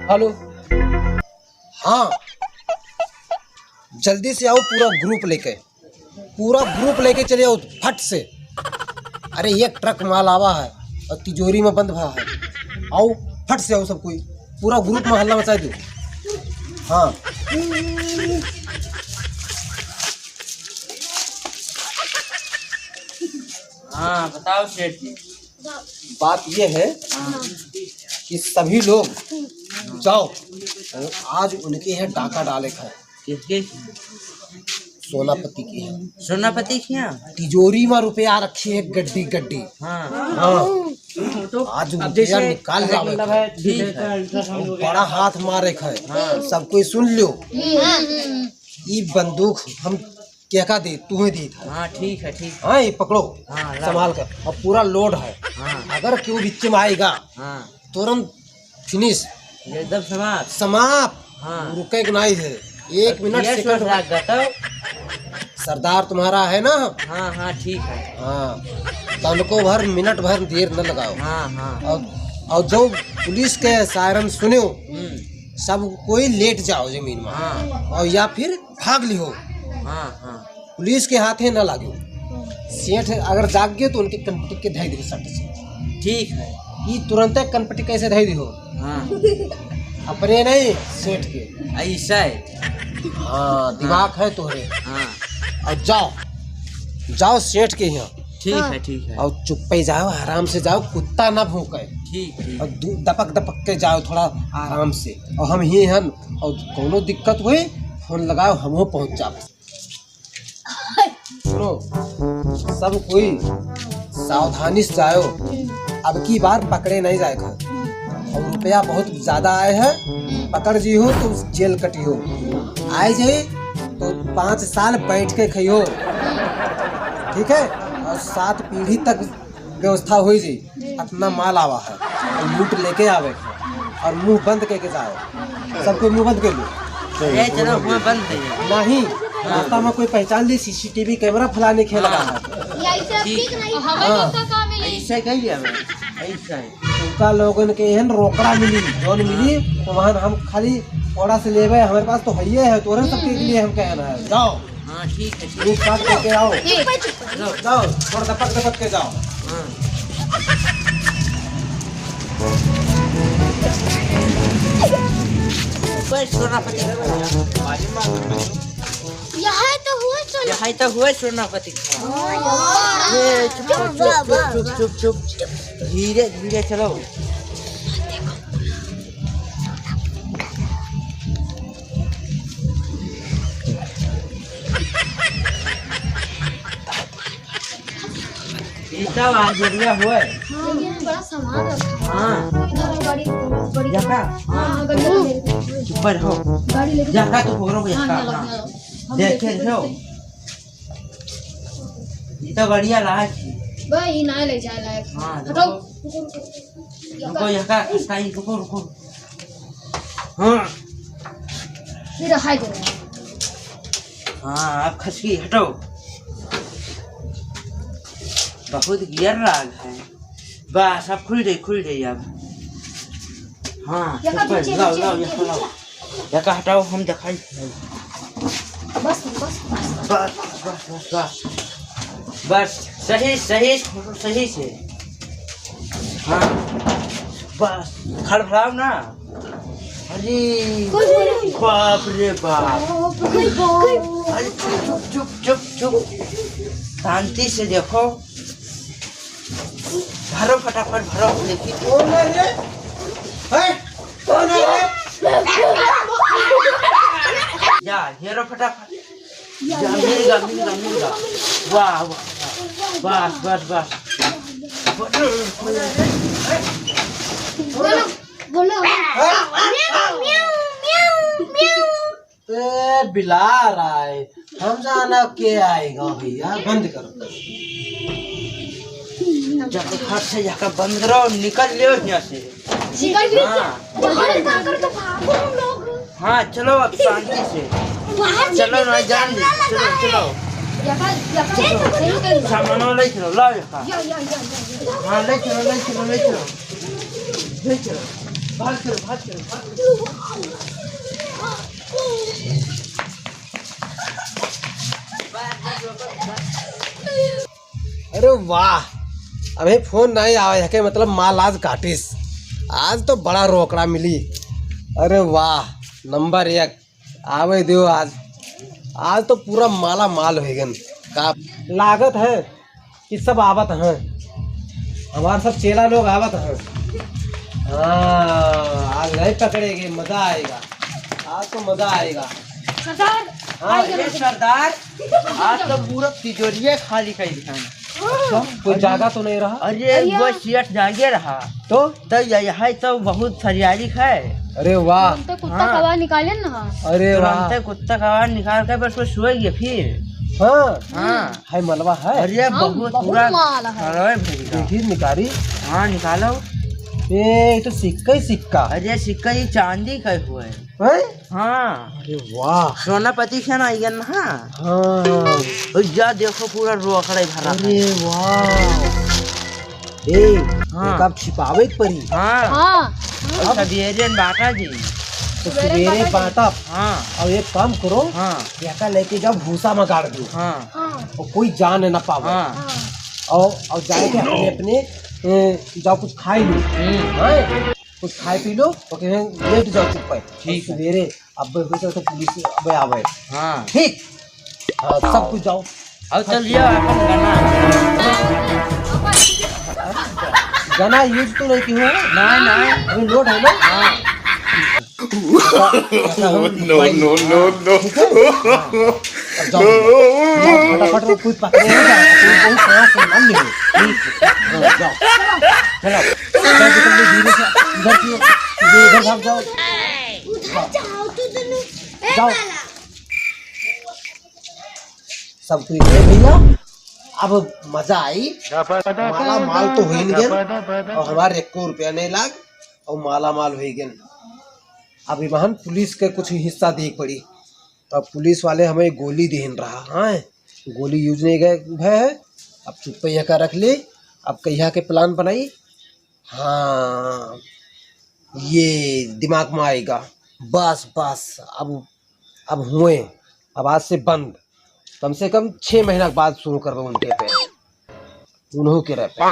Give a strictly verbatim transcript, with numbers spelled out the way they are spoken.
हेलो। हाँ, जल्दी से आओ, पूरा ग्रुप लेके, पूरा ग्रुप लेके चले आओ फट से। अरे, एक ट्रक माल आवा है और तिजोरी में बंद भा है। आओ, फट से आओ सब कोई, पूरा ग्रुप में हल्ला मचा दो। हाँ। हाँ, बताओ सेठ जी। बात ये है हाँ। कि सभी लोग जाओ, आज उनके यहाँ डाका डाले का है। किसके? सोनापति के यहाँ। सोनापति के यहाँ? तिजोरी में रुपया रखी है गड्डी गड्डी। हाँ। हाँ। तो आज अब रुपया जैसे निकाल लावे मतलब का है। है, ठीक है। वो बड़ा हाथ मारे का है। हाँ। सब कोई सुन लो। हम्म। ई बंदूक हम केका दे, तुहे दे था। हाँ, ठीक है, ठीक है। हाँ, ये पकड़ो, हाँ, लाओ। संभाल कर। और पूरा लोड है। हाँ। अगर केहू बीच में आएगा, हाँ। तुरंत फिनिश। एकदम समाप्त। समाप्त। हाँ। रुके के नहीं है, एक मिनट, ये सेकंड। सोच रहा गतव। सरदार तुम्हारा है ना? हाँ, हाँ, ठीक है। हाँ, तनको भर, मिनट भर देर न लगाओ। हाँ, हाँ। और, और जो पुलिस के सायरन सुनो, हम्म। सब कोई लेट जाओ जमीन में। हाँ। और या फिर भाग लिहो। हाँ, हाँ। पुलिस के हाथे ना लागो। सेठ अगर जाग गए तो उनके कनपटी के धई दे सट से। ठीक है। ई तुरंते कनपटी कैसे धई दिहो? हाँ। अपने नहीं, सेठ के। ऐसा है। हाँ, दिमाग है तोहरे। हाँ। और जाओ, जाओ सेठ के यहाँ। ठीक है, ठीक है। और चुप्पे जाओ, आराम से जाओ, कुत्ता ना भौंके। ठीक, ठीक। और दु-, दपक दपक के जाओ थोड़ा आराम से। और हम ही हन, और कौनो दिक्कत होई, फोन लगाओ, हमहू पहुँच जाब। सुनो, सब कोई सावधानी से जाओ, अब की बार पकड़े नहीं जाए खाए। और रुपया बहुत ज्यादा आए है, पकड़ जी हो तो जेल कटी हो, आए जाए तो पाँच साल बैठ के खाई हो, ठीक है? और सात पीढ़ी तक व्यवस्था होई जाई। अपना माल आवा है, लूट लेके आवे है, और मुंह बंद करके जाओ। सबको मुंह बंद कर लो। ए, चलो, मुंह बंद है। नहीं, रास्ता में कोई पहचान ली, सीसीटीवी कैमरा फलाने खेल रहा है। ये ऐसे ठीक। ठीक नहीं है। हाँ। ऐसे कह लिया मैं, ऐसे है। उनका लोगन के एहन रोकड़ा मिली, जौन मिली, तो वहाँ हम खाली थोड़ा से लेवे, हमारे पास तो हइये है, तोरे सबके लिए हम कहना है। जाओ। हाँ, ठीक है, ठीक। लूट पाट करके आओ। ठीक। जाओ, जाओ, थोड़ा दपक दपक के जाओ। हाँ। कोई सोनापति। यहाँ तो हुआ सोना। यहाँ तो हुआ सोनापति। हाँ, यार। ए, चुप, चुप, चुप, चुप, चुप, चुप। धीरे, धीरे चलो। ई सब आजरिया हुए। हाँ, ये बड़ा सामान रखा है। हाँ। इधर गाड़ी, गाड़ी। यहाँ का? हाँ, हाँ, गाड़ी लेके। ऊपर हो। गाड़ी लेके। यहाँ का तो फोकरो को यहाँ का? हाँ, यहाँ हाँ। लगा, यहाँ लगा। हम देखे देखे हो? देखे। ई तो बढ़िया रहा छी। भाई, ई ना ले जाए लायक। हाँ, हटो। देखो। रुको, रुको, रुको। रुको, यहाँ का, इसका ही, रुको, रुको। हाँ। फिर हाय दे। हाँ, आप खसकी हटो। बहुत गियर लाग है। बस, अब खुल जाई, खुल जाई अब। हाँ, यहाँ का ऊपर, पीछे, लाओ, पीछे, लाओ, पीछे, यहाँ लाओ। पीछे। यहाँ का हटाओ, हम दिखाई। बस, बस, बस, बस। बस, बस, बस, बस। बस, सही, सही, सही से। हाँ, बस, खड़बड़ाओ ना। अरे, कोई बोले नहीं। बाप रे बाप। कोई बोले। अरे, चुप, चुप, चुप, चुप, चुप। शांति से देखो। भरो फटाफट, भरो, देखी। कौन है रे? हैं? कौन है रे? जा, हेरो फटाफट। जा, मिल गा, मिल गा, मिल गा। वाह, वाह, वाह। बस, बस, बस। बोलो, बोलो। हैं? म्याऊ, म्याऊ, म्याऊ, म्याऊ। ए, बिलार आए, हम जाना के आएगा भैया, बंद करो। जब घर से जाकर बंद रहो, निकल लियो यहाँ से। निकल लियो। हाँ। बाहर जाकर तो भागो हम लोग। हाँ, चलो अब शांति से। बाहर चलो ना, जान दे। चलो, चलो। यहाँ, यहाँ, चलो। सामान ले चलो, लाओ यहाँ। या, या, या, या, या। हाँ, ले चलो, ले चलो, ले चलो। ले चलो। भाग चलो, भाग चलो, भाग चलो। अरे वाह, अबे फोन नहीं आवे है के मतलब माल आज काटिस। आज तो बड़ा रोकड़ा मिली। अरे वाह, नंबर एक। आवे दियो आज। आज तो पूरा माला माल होइगन। का लागत है कि सब आवत हैं, हमार सब चेला लोग आवत हैं। हाँ, आज नहीं पकड़ेंगे, मजा आएगा। आज तो मजा आएगा। सरदार, हाँ। अरे सरदार, आज तो पूरा तिजोरिया खाली कर दिया। अच्छा, कोई जागा तो नहीं रहा? अरे, अरे वो सेठ जागे रहा। तो? तो यह है तो बहुत फरियाली खाए। अरे वाह। तुरंते कुत्ता हाँ। कबाड़ निकाले ना। अरे वाह। तुरंते कुत्ता कबाड़ निकाल के बस वो सोए गए फिर। हाँ। हाँ। है मलवा है? अरे हाँ, बहुत बहुत पूरा माल है। अरे भैया। देखी निकारी। हाँ, निकालो। ए, ये तो सिक्का ही सिक्का। अरे सिक्का, ये चांदी का हुआ है। हैं? हाँ। अरे वाह। सोनापति से ना आइगन ना। हाँ। ओ, या देखो पूरा रोकड़ा भरा है। अरे वाह। ए, हाँ। एका छिपावे के परी। हाँ। हाँ। अब सवेरे बांटा जी। तो सवेरे सवेरे बांटा जी। बांटब। हाँ। अब एक काम करो, हाँ। एका लेके जाओ भूसा में गाड़ दो। हाँ। हाँ। और कोई जान ना पावे। हाँ। हाँ। और, और जाए के अपने अपने, ए, जाओ कुछ खाई लो। हम्म। हाँ? कुछ खाए पी लो, ओके, लेट जाओ चुप है। ठीक है। सवेरे अब हो जाए तो पुलिस अब आवे। हाँ। ठीक। हाँ, सब कुछ जाओ। अब चलिए अपन गाना। गाना यूज तो नहीं की हो? नहीं, नहीं। अभी लोड है ना? हाँ। No, no, no, no। ठीक है? हाँ। अब जाओ। जाओ, फटाफट वो कोई पकड़े नहीं जा, कोई, कोई सांस ना ले। ठीक है। जाओ, जाओ। चलो। चलो, धीरे से। इधर की ओर। इधर भाग जाओ। उधर जाओ, तू दोनों। ए, जाओ। माला। सब कुछ है भैया, अब मजा आई। माला माल तो होई नहीं गन, और हमारे एको रुपया नहीं लाग, और माला माल होई गन। अब इमहन पुलिस के कुछ हिस्सा देख पड़ी, तो अब पुलिस वाले हमें गोली देहन रहा। हाँ, गोली यूज नहीं गए भय है। अब चुप्पे यह का रख ले। अब कहिया के प्लान बनाई। हाँ, ये दिमाग में आएगा। बस बस, अब अब हुए, अब आज से बंद। कम से कम छह महीना के बाद शुरू करबे उनके पे, उन्हों के रहे पे।